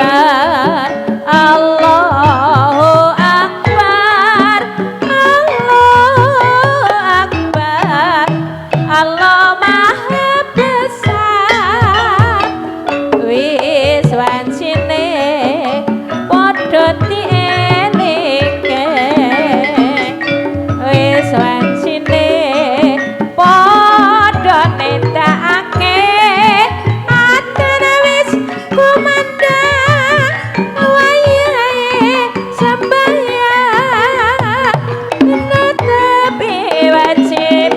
Akbar, Allahu Akbar, Allahu Akbar, Allah Maha Besar. Wis wancine padha dielingke, wis wancine padha nindakake, adzan wis kumandhang wayahe sembahyang, netepi wajib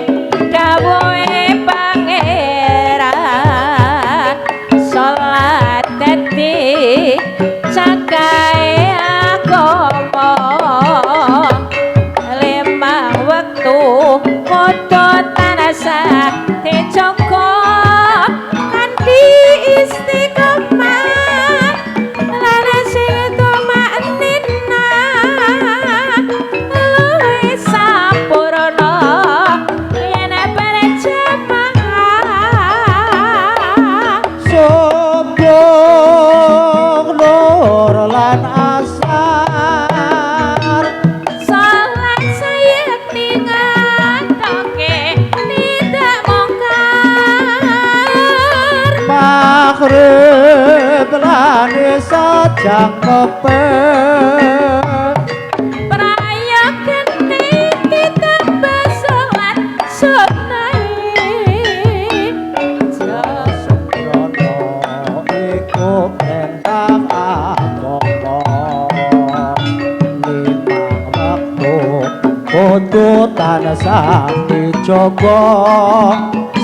dawuhe Pangeran, salat dadi cakahe agama, limang wektu kudu tansah dijaga kanthi istiqomah lan sing tumakninah luwih sampurna yen berjamaah. Subuh, Lohor lan Asar, salat sayekti ngatake tindak mungkar, Maghrib lan Isya jangkepe, prayogane ditambah salat sunnahe. Sembrono iku perintah agama, limang wektu kudu tansah dijaga,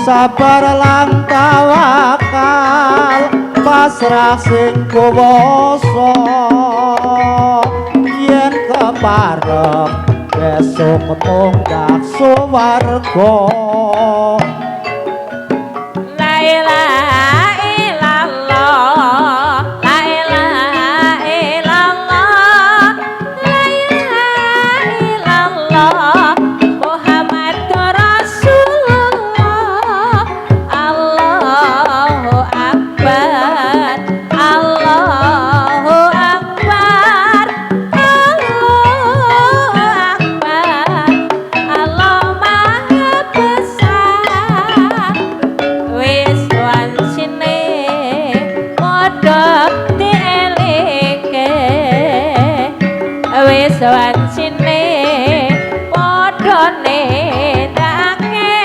sabar lan tawakal, pasrah sing kuwasa, yen kepareng besok munggah suwarga. La ilaha illallah, la ilaha illallah, la ilaha illallah, Muhammadur Rasulullah. Allahu Akbar, Allahu Akbar, Allahu Akbar, Allah Maha Besar. Wis wancine padha dielingke, wis wancine padha nindakake,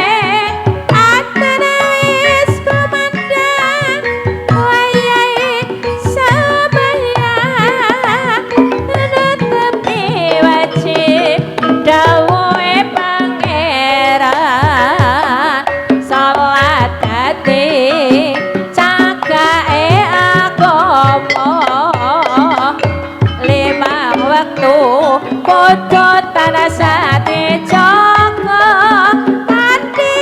adzan wis kumandhang wayahe sembahyang, netepi wajib dawuhe Pangeran, salat dadi cagake agama, limang wektu kudu tansah dijaga kanthi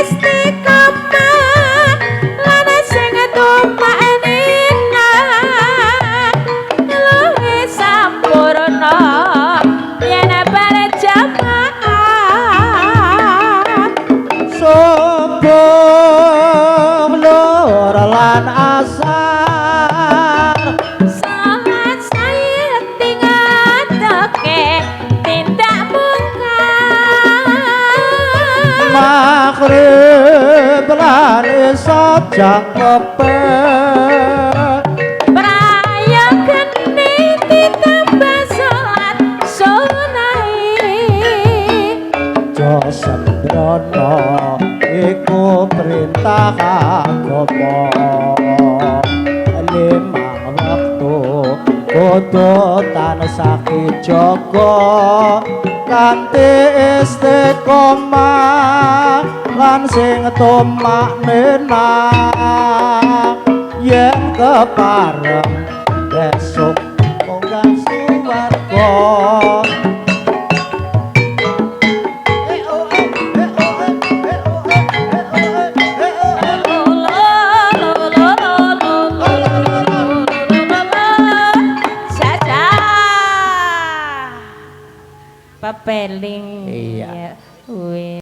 istiqomah lan sing tumakninah luwih sampurna yen berjamaah. Subuh, Lohor lan Asar, salat sayekti ngatake tindak mungkar, Maghrib lan Isya jangkepe, prayogane ditambah salat sunnahe. Aja sembrono iku perintah agama, limang wektu kudu tansah dijaga kanthi istiqomah lan sing tumakninah, yen kepareng besok munggah suwarga. Pepeling. Iya. Wih.